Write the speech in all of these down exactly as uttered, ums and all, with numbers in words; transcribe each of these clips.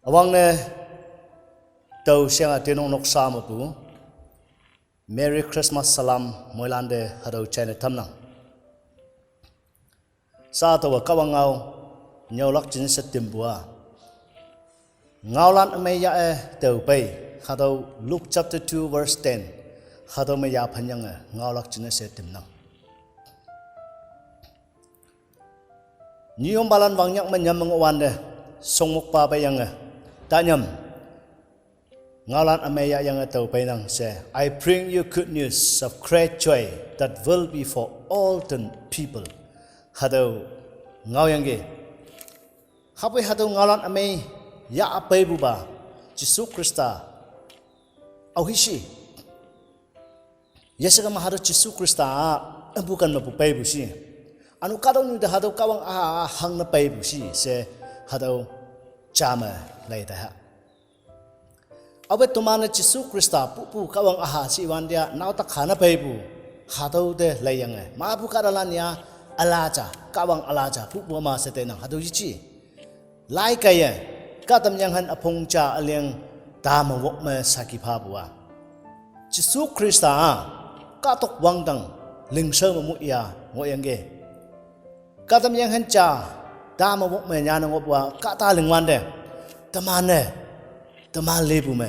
Awang ne tao siang a tenong nok sa mapu. Merry Christmas salam moilan te hatüo china tamnang. Sa taowa Kahwang ngao, nyüolak jingne she timpua. Ngaolan ümei ya-e tao pei, hatüo Luke chapter two verse ten, hatüo me yaphan yange ngaolak jingne she timnang. Nyiyongpalan wangnyak me nyam me ngohwante, shongmokpa peiyange, tanyam. Ngaolan ümei yahyange tao peinang she, I bring you good news of great joy that will be for all the people. Hatüo ngaoyangki. Hapoi hatüo ngaolan ümei ya peipupa, Jesu Khrista aohishi. Yeshe kama hatüo Jesu Khrista a, üpu kan mepu peipu shi. Ünu kahtoknyu te hatüo Kahwang a, a, hangne peipu shi she hatüo ja me lei taha. Aope toman-e Jesu Khrista pupu Kahwang a ha shiwante a, naotak hane peipu, hatüo te leiyange. Mapu kahtalan ya, üla ja, Kahwang üla ja, pupu ma she tenang, hatüo yeji. Lai kaiye, kahtamyenghan üpong ja üleng, ta me wok me saki phapu a. Jesu Khrista a, kahtok wangdang, lingshao me mu ya, ngohyangki. Kahtamyenghan ja, ta me wok me nyane ngohpu a, kahta lingwante. Teman-e, teman lepu me,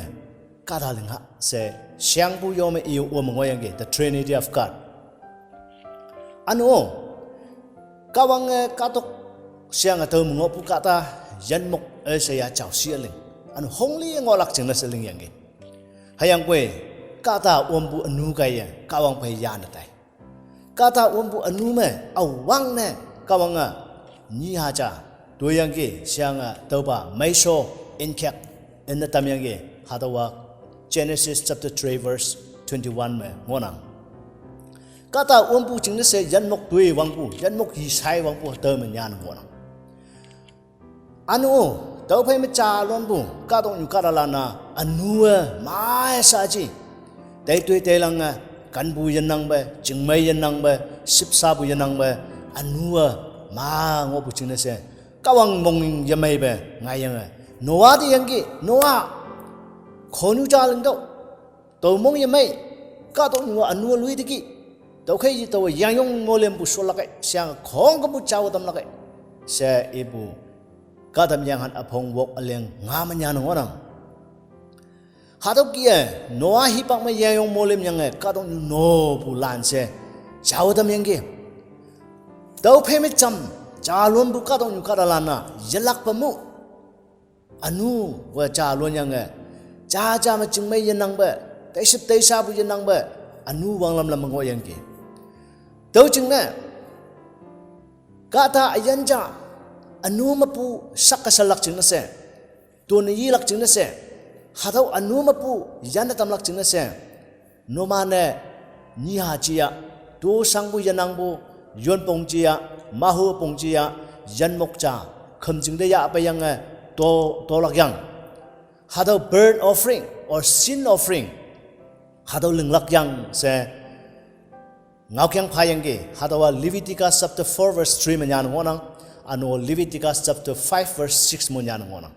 kahta lingha she, shangpu yo me iyo o me ngohyangki, the Trinity of God. Ünu, Kahwange kahtok sheyange tao me ngohpu kahta, yinmok üsheiya jao shi üling. Ünu hongli ngohlak jingne she lingyangki. Hüyangpoi, kahta ompu ünu kaiye, Kahwang phei yane tai. Kahta ompu ünu me, üwangne, Kahwange, nyi ha ja, toiyangki sheyange, tüopa, meisho, inkhek, inne tamyangki, hatüowa, Genesis chapter three verse twenty-one me, ngohnang. Kahta ompu jingne she yinmok toi wangpu, yinmok yishai wangpu, tüo me nyan ngohnang. Ünu, tüophei me jalonpu, kahtoknyu kahtalan-a, ünu-e, mai shaji. Teitoi teilange, kanpu yenangpe, chingmei yenangpe, shüpshapu yenangpe, ünu-e, ma ngohpu jingne she. Kahwang mong yemeipe, ngaiyange. Noah te yangki, Noah. Khonu ja lingtüoh. Tao mong yemei, kahtoknyu ünu lui teki. Tüokhei taowe yangyong molempu sholak-e, sheyange khongkümpu jao tamlak-e. She ipu, kahtamyenghan üpong wok üleng nga me nyan ngohnang. Hatüo kih-e, Noah hipak me yangyong molemyange, kahtoknyu nopu lan she, jao tamyangki. Tüophei me jam, jalonpu kahtoknyu kahtalan-a, yelakpe mu. Ünu we jalonyange, jaja me chingmei yenangpe, teishüp teishapu yenangpe, ünu wanglam lam me ngohyangki. Tüo jingne, kahta üyin ja, ünu mepu sak-e shalak jingne she, tone yilak jingne she, hatüo ünu mepu yanne tamlak jingne she, numan-e, nyi ha jiya, to shangpu yenangpu, yonpong jiya, mahu pong jiya, yinmok ja, khümjing te yahpeiyange, to, tolak yang. Hatüo burnt offering or sin offering, hatüo linglak yang she, ngaokeng phayangki, hatüowa Leviticus chapter four verse three me nyan ngohnang, ünu Leviticus chapter five verse six me nyan ngohnang.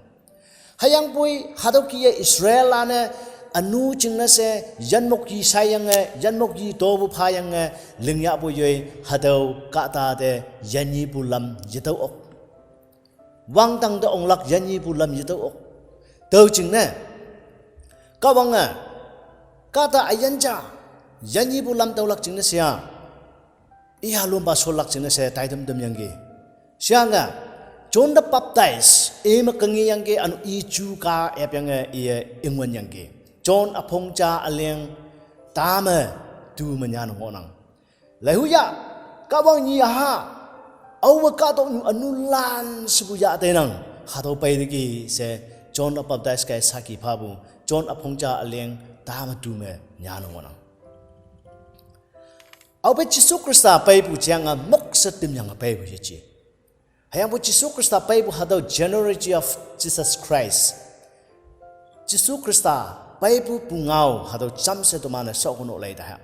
Hüyangpoi, hatüo kih-e Israellan-e, ünu jingne she, yinmok yishaiyange, yinmok yi topu phayange, lingyahpu yoi, hatüo kahta te, yinyipu lam yetüo ok. Wangdang te onglak yinyipu lam yetüo ok. Tüo jingne, Kahwange, kahta üyin ja, yinyipu lam tüolak jingne she a. Iya lompa sholak jingne she taitam tamyangki. Sheyange, John the Baptist, ime kengeyangki ünu i ju ka epyange iye ingwanyangki. John üpong ja üleng, ta me, tu me nyan ngohnang. Leihuya, Kahwang nyi ha, aowe kahtoknyu ünu lan shepu yah teinang, hatüo peiteki she, John the Baptist kaiye saki phapu, John üpong ja üleng, ta me tu me nyan ngohnang. Aope Jesu Khrista peipu jeange mok she timyange peipu yeji. Hüyangpu Jesu Khrista peipu hatüo genealogy of Jesus Christ. Jesu Khrista peipu pungao hatüo jamshe toman-e shaokono lei taha.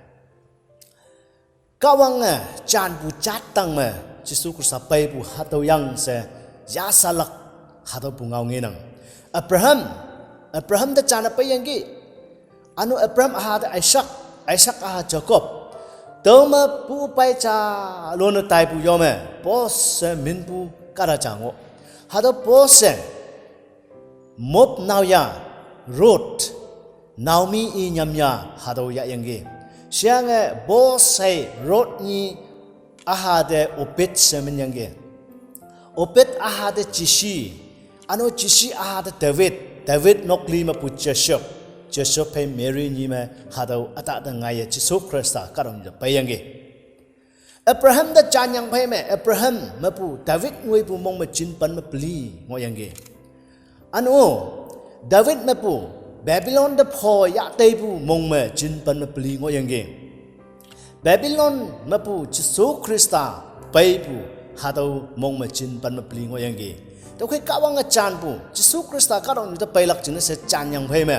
Kahwange janpu jattang me Jesu Khrista peipu hatüo yang she yashalak hatüo pungao ngenang. Abraham, Abraham te chana peiyangki. Ünu Abraham aha te Isaac, Isaac aha Jacob. Tüome pu pai cha lone taipu yome, Boaz she minpu kahta ja ngoh. Hatüo Boaz she Moab naoyha Ruth, Naomi i nyamyha hatüo yahyangki. Sheyange Boaz hei Ruth nyi aha te Obed she minyangki. Obed aha te Jesse, ünu Jesse aha te David, David nokli mepu Joseph, Joseph phei Mary nyi me hatüo ütahte ngaiye Jesu Khrista kahtoknyu te peiyangki. Abraham te janyang phei me, Abraham mepu David ngoipu mong me jinpen me peli ngohyangki. Ünu, David mepu Babylon te pho yahteipu mong me jinpen me peli ngohyangki. Babylon mepu Jesu Khrista peipu hatüo mong me jinpen me peli ngohyangki. Tüokhei Kahwange janpu Jesu Khrista kahtoknyu te peilak jingne she janyang phei me,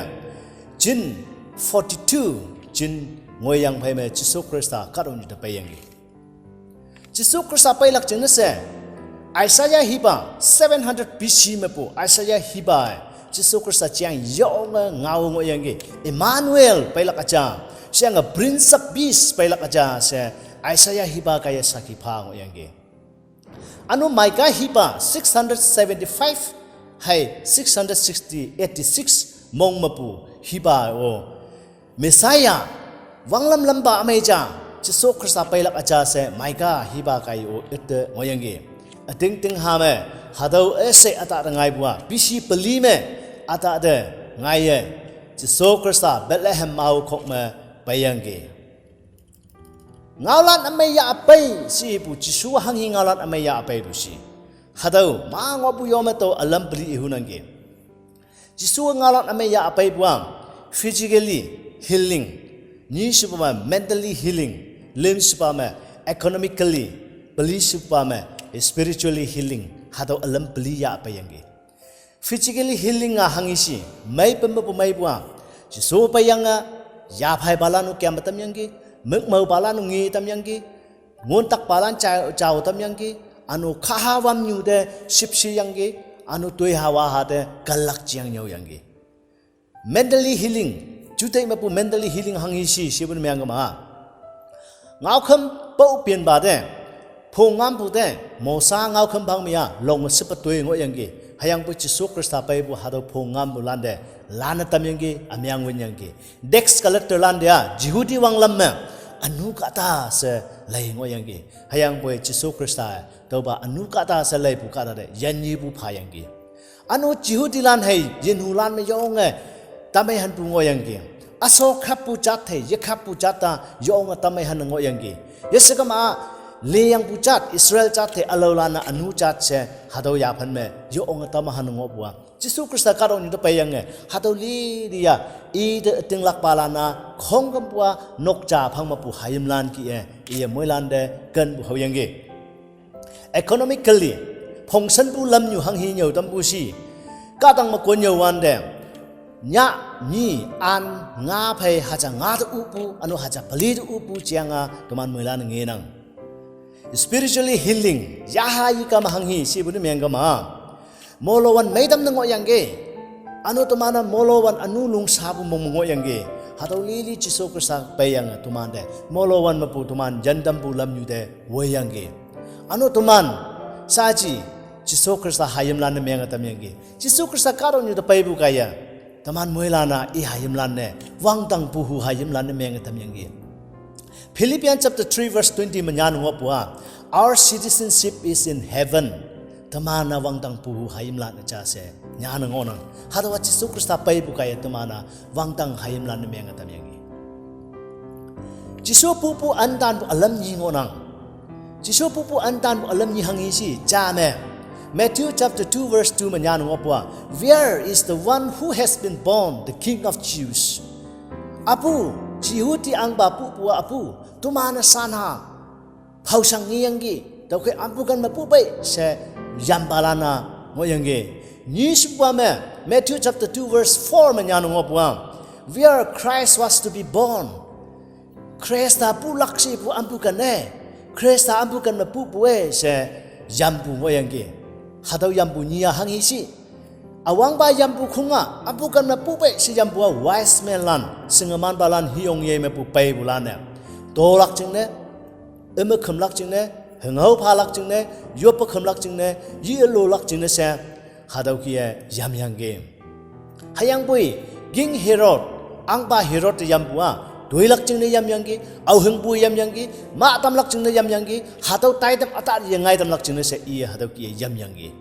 jin forty-two jin ngoiyang phei me Jesu Khrista kahtoknyu te peiyangki. Jesu Khrista peilak jingne she, Isaiah hipa seven hundred B C mepu Isaiah hipa-e Jesu Khrista jeng yonge ngao ngohyangki. Emmanuel peilak üja, sheyange Prince of Peace peilak üja she Isaiah hipa kaiye saki pha ngohyangki. Ünu Micah hipa six hundred seventy-five hei six hundred sixty, eighty-six mong mepu hipa-o, Messiah, wanglam lampa ümei ja, Jesu Khrista peilak üja she Micah hipa kaiye-o üte ngohyangki. Ütingting ha me, hatüo üshei ütahte ngaipu-a, B C peli me, ütahte ngaiye, Jesu Khrista Bethlehem maokhok me peiyangki. Ngaolan ümei yah pei shepu, Jesu hanghi ngaolan ümei yah peipu she. Hatüo ma ngohpu yome tao ülam peli ihunangki. Jesu ngaolan ümei yah peipu-a, physically healing, nyi shepa me mentally healing, lüm shepa me economically, peli shepa me spiritually healing, hatüo ülam peli yah peiyangki. Physically healing-a hanghi she, mei pemmepu meipu-a, Jesu peiyange, yaphaipalan-o kemme tamyangki, mükmaopalan-o nge tamyangki, ngontakpalan ja, jao tamyangki, ünu kaha wamnyu te shipshiyangki, ünu toiha waha te kalak jeng nyüoyangki. Mentally healing, juteih mepu mentally healing hanghi she, shepu ne mengkema. Ngaokhüm pao penpa te, phong ngampu te, Mosa ngaokhüm phang me-a, long shepa toi ngohyangki. Hüyangpoi Jesu Khrista peipu hatüo phong ngampulan te, lanne tamyangki, ümeng winyangki. Tax collectorlan te-a, Jehudi wanglam me, ünu kahta she lei ngohyangki. Hüyangpoi Jesu Khrista, tüopa ünu kahta she leipu kahta te, yanyipu phayangki. Ünu Jehudilan hei, yinhulan me yonge, tameihanpu ngohyangki. Üsho khappu jat hei, yekhappu jat te, yonge tameihan ngohyangki. Yeshekema, leyangpu jat, Israel jat hei, ülaolan-a ünu jat she, hatüo yaphan me, yonge tameihan ngohpu-a, Jesu Khrista kahtoknyu te peiyange, hatüo lili-a, ite ütinglakpalan-a, khongkümpu-a, nokja phang mepu hayimlan kih-e, iye moilan te kenpu haoyangki. Economically, phongshanpu lamnyu hanghi nyüo tampu she, kahtang me kon nyüowante, nyah, nyi, an, nga phei haja nga te upu, ünu haja peli te upu jeang-a teman moilan ngenang. Spiritually healing, yaha yikam hanghi shepu ne mengkema. Molowan meitam ne ngohyangki. Ünu teman-a molowan ünu lungshapu mong me ngohyangki. Hatüo lili Jesu Khrista peiyange temante, molowan mepu teman yantampu lamnyu te woiyangki. Ünu teman, shaaji, Jesu Khrista hayimlan ne menge tamyangki. Jesu Khrista kahtoknyu te peipu kaiye, teman moilan-a i hayimlan ne, wangdang puhu hayimlan ne menge tamyangki. Philippians chapter three verse twenty me nyan ngohpu-a, our citizenship is in heaven. Teman-a wangdang puhu hayimlan üja she, nyan ngohnang. Hatüowa Jesu Khrista peipu kaiye teman-a wangdang hayimlan ne menge tamyangki. Jesu pupu üntanpu ülam nyi ngohnang. Jesu pupu üntanpu ülam nyi hanghi she, ja me, Matthew chapter two verse two me nyan ngohpu-a, where is the one who has been born the King of Jews? Apu, Jehudi ahngpa pupu-a apu, teman-e shanha, phaoshang ngeyangki, tüokhei ampu ken mepu pei she, yampalan-a ngohyangki. Nyi shepupa me, Matthew chapter two verse four me nyan ngohpu-a, where Christ was to be born. Khrista pulak shepu ampu ken-e, Khrista ampu ken mepupu-e she, yampu ngohyangki. Hatüo yampu nyi-a hanghi she, Awangpa yampu khunga, ampu kanma pupe si yampu a wise man lan, singamanpa lan hiyong ye mepu peipu lan ne. Tolak jingne, eme khemlak jingne, hengau phalak jingne, yoppe khemlak jingne, yi lolak jingne se, hatüo kih-e yamyangki. Hüyangpoi, King Herod, ahngpa Herod te yampu a, toilak jingne yamyangki, aohingpu yamyangki, mah tamlak jingne yamyangki, hatüo taitam üta ye ngaitamlak jingne she iye hatüo kih-e yamyangki.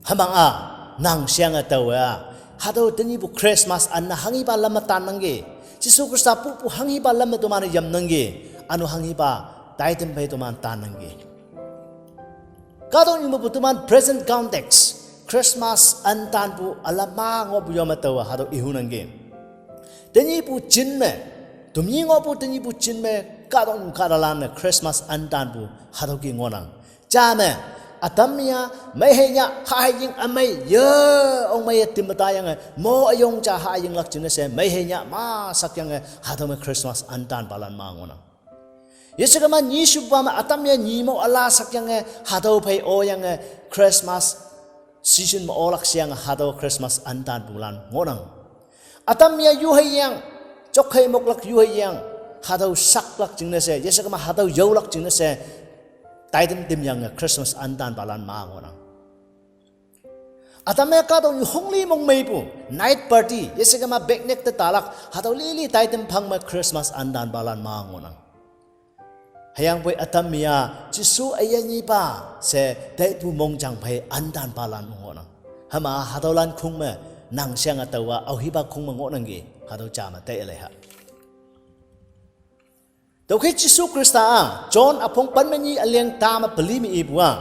Hüma-a, nang sheange taowe a, hatüo tenyihpu Christmas ünne hanghipa lam me tannangki. Jesu Khrista pupu hanghipa lam me toman-e yamnangki. Üno hanghipa, taitam phei toman tannangki. Kahtoknyu mepu teman present context, Christmas üntanpu ülam ma ngohpu yo me taowe hatüo ihunangki. Tenyihpu jin me, temnyi ngohpu tenyihpu jin me, kahtoknyu kahtalan-e Christmas üntanpu hatüo kih ngohnang. Ja me, ütam me-a, mei hei nyah, ha hei ying ümei, ye, ongmei ye tim me tayange, mo üyong ja ha yinglak jingne she, mei hei nyah ma sakyange, hatüo me Christmas üntanpalan ma ngohnang. Yeshe kema nyishupa me ütam me-a nyi mo üla sakyange, hatüo phei oyange, Christmas season me olak sheange, hatüo Christmas üntanpulan ngohnang. Ütam me-a yu hei yang, jok hei moklak yu hei yang, hatüo saklak jingne she, yeshe kema hatüo yaolak jingne she, taitam timyange Christmas üntanpalan ma ngohnang. Ütam me kahtoknyu hongli mongmeipu, night party, yeshe kema picnic te talak, hatüo lili taitam phang me Christmas üntanpalan ma ngohnang. Hüyangpoi ütam me-a, Jesu üyin nyipa, she taipu mongjang phei üntanpalan ngohnang. Hüma hatüolan khong me, nang sheange taowa, aohipa khong me ngohnangki, hatüo ja me taiye leiha. Tüokhei Jesu Khrista-a, John üpong pen me nyi üleng ta me peli me ipu a.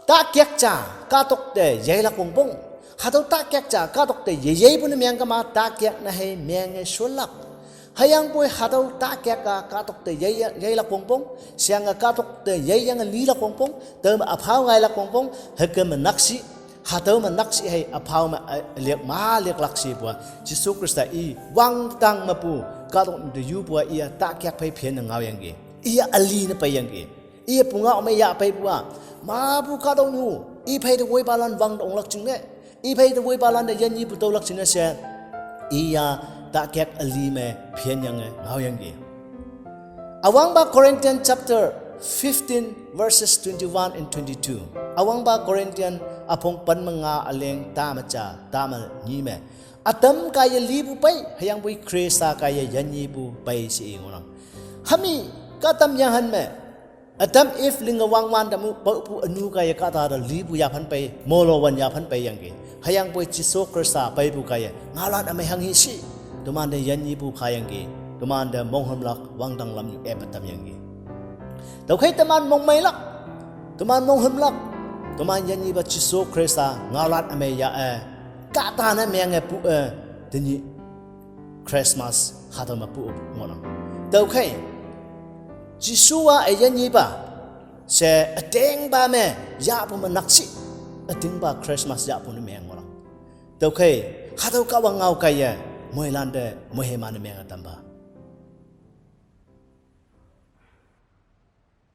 Takyak ja, kahtok te yeilak wongpong. Hatüo takyak ja, kahtok te yeyeipu ne meng kema takyak ne hei menge shonlak. Hüyangpoi hatüo takyak-a kahtok te yei, yeilak wongpong, sheange kahtok te yeiyange lilak wongpong, tüome üphao ngailak wongpong, hüke me nakshih, hatüo me nakshih hei üphao me, eh, liak ma liaklak shepu a. Jesu Khrista i wangdang mepu, kahtoknyu te yupu a iye takyak phei phenne ngaoyangki. Iye üli ne peiyangki. Iye pungao me yah peipu a. Mapu kahtoknyu, i phei te woipalan wangdonglak jingne. I phei te woipalan te yinyepu tüolak jingne she. Iye takyak üli me phenyange ngaoyangki. Üwangpa Corinthian chapter fifteen verses twenty-one and twenty-two. Üwangpa Corinthian üpong pen me nga üleng ta me ja, ta me nyi me. Ütam kaiye lipu pei, hüyangpoi Khrista kaiye yinyepu pei she i ngohnang. Hami, kahtamyenghan me. Ütam Eve linge wangwan tamu, paopu ünu kaiye kahta te lipu yaphan pei, molo wan yaphan peiyangki. Hüyangpoi Jesu Khrista peipu kaiye, ngaolan ümei hanghi shi. Tomante yinyepu phayangki. Tomante monghümlak wangdang lamnyu epe tamyangki. Tüokhei teman mongmeilak. Toman monghümlak. Toman yinyeba Jesu Khrista ngaolan ümei yah-e. Kahta ne menge pu-e. Tenyih Christmas hatüo me pu ngohnang. Tüokhei, Jesu-a üyinyeba she ütingpa me yahpu me nakshih, ütingpa Christmas yahpu ne meng ngohnang. Tüokhei, hatüo Kahwang ngao kaiye, moilante moihei mane menge tampa.